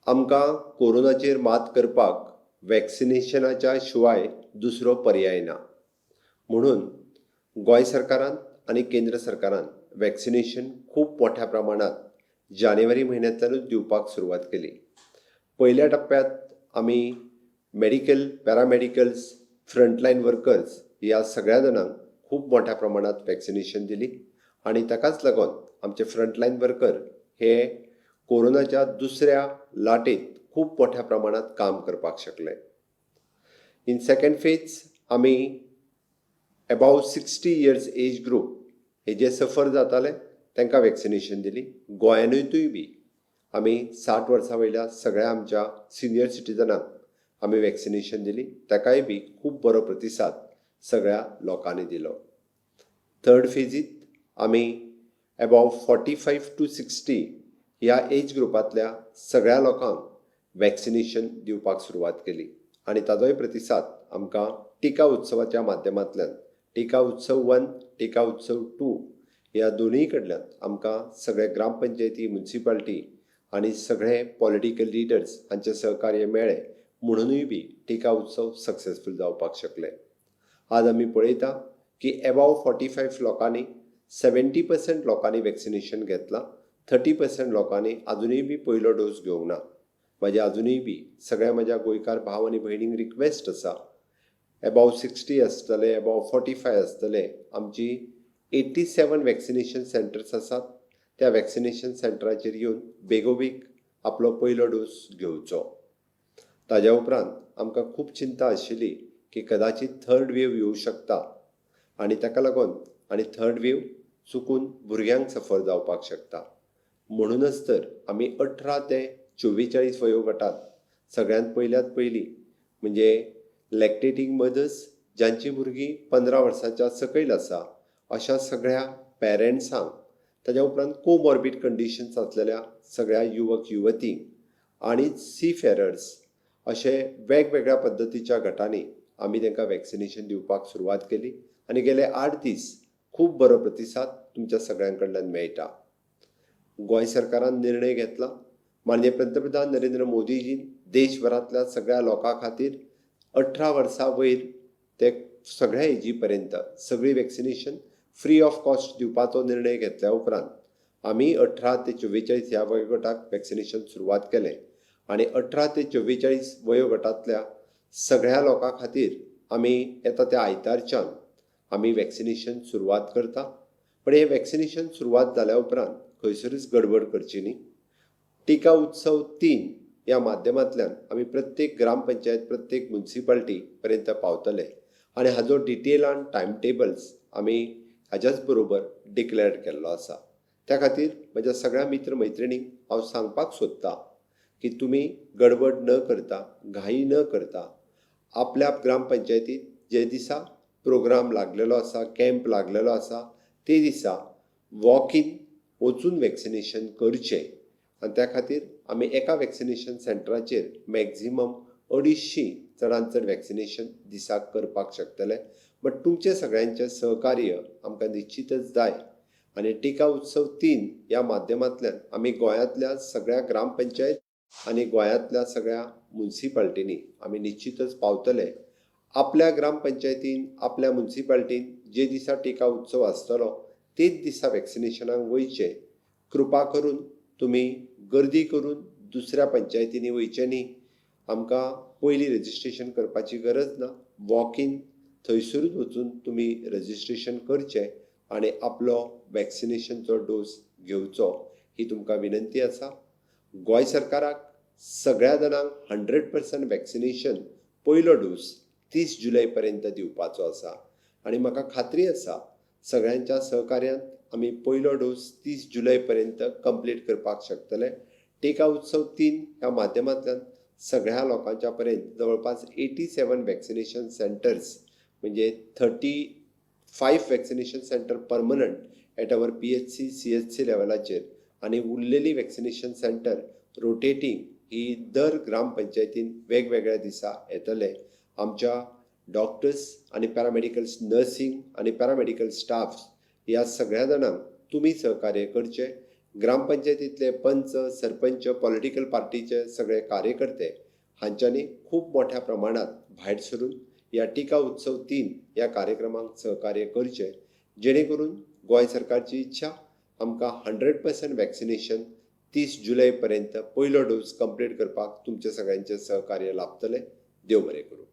आमकां कोरोनाचेर मात करपाक वॅक्सिनेशनाच्या शिवाय दुसरो पर्याय ना. म्हणून गोंय सरकारान आनी केंद्र सरकारान वॅक्सिनेशन खूब मोठ्या प्रमाणांत जानेवारी म्हयन्यांतल्यानूच दिवपाक सुरवात केली. पयल्या टप्प्यांत आमी मेडिकल, पॅरामेडिकल्स, फ्रंटलायन वर्कर्स ह्या सगळ्या जाणांक खूब मोठ्या प्रमाणांत वॅक्सिनेशन दिली आनी ताकाच लागून आमचे फ्रंटलायन वर्कर हे कोरोनाच्या दुसऱ्या लाटेंत खूब मोठ्या प्रमाणांत काम करपाक शकले. इन सेकंड फेज आमी above 60 years age group हे जे सफर जाताले तांकां वॅक्सिनेशन दिली. गोंयानूय बी आमी 60 वर्सां वयल्या सगळ्या आमच्या सिनियर सिटीजनांक आमी वॅक्सिनेशन दिली. ताकाय बी खूब बरो प्रतिसाद सगळ्या लोकांनी दिलो. थर्ड फेजीत आमी एबाव 45 टू 60 ह्या एज ग्रुपांतल्या सगळ्या लोकांक वॅक्सिनेशन दिवपाक सुरवात केली आनी ताजोय प्रतिसाद आमकां टिका उत्सवाच्या माध्यमांतल्यान, टिका उत्सव 1, टिका उत्सव 2 ह्या दोनूय कडल्यान आमकां सगळे ग्रामपंचायती, मुन्सिपाल्टी आनी सगळे पॉलिटिकल लिडर्स हांचें सहकार्य मेळ्ळें म्हणुनूय बी टिका उत्सव सक्सेसफूल जावपाक शकले. आज आमी पळयता की एबाव 45 लोकांनी, 70% लोकांनी वॅक्सिनेशन घेतलां, 30% लोकांनी आजुनूय बी पयलो डोस घेवंक ना. म्हाजे आजुनूय बी सगळ्या म्हज्या गोंयकार भाव आनी भयणींक रिक्वेस्ट आसा, एबाव 60 आसतले, एबाव 45 आसतले, आमची 87 वॅक्सिनेशन सेंटर्स आसात. त्या वॅक्सिनेशन सेंटराचेर येवन बेगोबेग आपलो पयलो डोस घेवचो. ताज्या उपरांत आमकां खूब चिंता आशिल्ली की कदाचीत थर्ड वेव येवं शकता आनी ताका लागून आनी थर्ड वेव चुकून भुरग्यांक सफर जावपाक शकता. म्हणूनच तर आमी 18 ते 44 वयोगटात सगळ्यांत पयल्यात पयलीं, म्हणजे लॅक्टेटींग मदर्स, जांचीं भुरगीं 15 वर्सांच्या सकयल आसा अशा सगळ्या पॅरंट्सांक, ताज्या उपरांत कोमॉर्बीड कंडिशन्स आसलेल्या सगळ्या युवक युवतींक आनी सी फेरर्स अशे वेगवेगळ्या पद्दतीच्या गटांनी आमी तांकां वॅक्सिनेशन दिवपाक सुरवात केली आनी गेले 8 दीस खूब बरो प्रतिसाद तुमच्या सगळ्यां कडल्यान मेळटा. गोंय सरकारान निर्णय घेतला, माननीय पंतप्रधान नरेंद्र मोदीजीन देशभरांतल्या सगळ्या लोकां खातीर 18 वर्सां वयर ते सगळ्या एजी पर्यंत सगळी वॅक्सिनेशन फ्री ऑफ कॉस्ट दिवपाचो निर्णय घेतल्या उपरांत आमी 18 ते 44 ह्या वयोगटाक वॅक्सिनेशन सुरवात केलें आनी 18 ते 44 वयोगटांतल्या सगळ्या लोकां खातीर आमी येता त्या आयतारच्यान आमी वॅक्सिनेशन सुरवात करता. पण हें वॅक्सिनेशन सुरवात जाल्या उपरांत खंयसरूच गडबड करची न्ही. टिका उत्सव 3 ह्या माध्यमांतल्यान आमी प्रत्येक ग्रामपंचायत, प्रत्येक मुन्सिपाल्टी पर्यंत पावतले आनी हाजो डिटेलान टायम टेबल्स आमी हाज्याच बरोबर डिक्लेअर केल्लो आसा. त्या खातीर म्हज्या सगळ्या मित्र मैत्रिणींक हांव सांगपाक सोदतां की तुमी गडबड न करता, घाई न करता आपल्या ग्रामपंचायतीत जे दिसा प्रोग्राम लागलेलो आसा, कॅम्प लागलेलो आसा, ते दिसा वॉक इन वचून वॅक्सिनेशन करचें. आनी त्या खातीर आमी एका वॅक्सिनेशन सेंटराचेर मॅक्झिमम 250 चडान चड वॅक्सिनेशन दिसाक करपाक शकतले. बट तुमचें सगळ्यांचें सहकार्य आमकां निश्चितच जाय आनी टिका उत्सव 3 ह्या माध्यमांतल्यान आमी गोंयांतल्या सगळ्या ग्रामपंचायत आनी गोंयांतल्या सगळ्या मुन्सिपाल्टींनी आमी निश्चितच पावतले. आपल्या ग्रामपंचायतीन, आपल्या मुन्सिपाल्टीन जे दिसा टिका उत्सव आसतलो तेच दिसा वॅक्सिनेशनाक वयचें. कृपा करून तुमी गर्दी करून दुसऱ्या पंचायतींनी वयचें न्ही. आमकां पयलीं रजिस्ट्रेशन करपाची गरज ना. वॉक इन थंयसरूच वचून तुमी रजिस्ट्रेशन करचें आनी आपलो वॅक्सिनेशनचो डोस घेवचो ही तुमकां विनंती आसा. गोंय सरकाराक सगळ्या जाणांक 100% वॅक्सिनेशन पयलो डोस 30 जुलय पर्यंत दिवपाचो आसा आनी म्हाका खात्री आसा, सगळ्यांच्या सहकार्यान आमी पयलो डोस 30 जुलय पर्यंत कंप्लीट करपाक शकतले. टिका उत्सव 3 ह्या माध्यमांतल्यान सगळ्या लोकांच्या पर्यंत जवळपास 87 वॅक्सिनेशन सेंटर्स, म्हणजे 35 vaccination center permanent at our PHC, CHC लेवलाचेर आनी उरलेली वॅक्सिनेशन सेंटर रोटेटींग ही दर ग्रामपंचायतीन वेगवेगळ्या दिसा येतले. आमच्या डॉक्टर्स आनी पॅरामेडिकल्स, नर्सींग आनी पॅरामेडिकल स्टाफ्स ह्या सगळ्या जाणांक तुमी सहकार्य करचें. ग्रामपंचायतींतले पंच, सरपंच, पॉलिटिकल पार्टीचे सगळे कार्यकर्ते हांच्यांनी खूब मोठ्या प्रमाणांत भायर सरून ह्या टिका उत्सव 3 ह्या कार्यक्रमाक सहकार्य करचें, जेणे करून गोंय सरकारची इच्छा आमकां 100% वॅक्सिनेशन 30 जुलय पर्यंत पयलो डोस कंप्लीट करपाक तुमचे सगळ्यांचें सहकार्य लाभतलें. देव बरें करूं.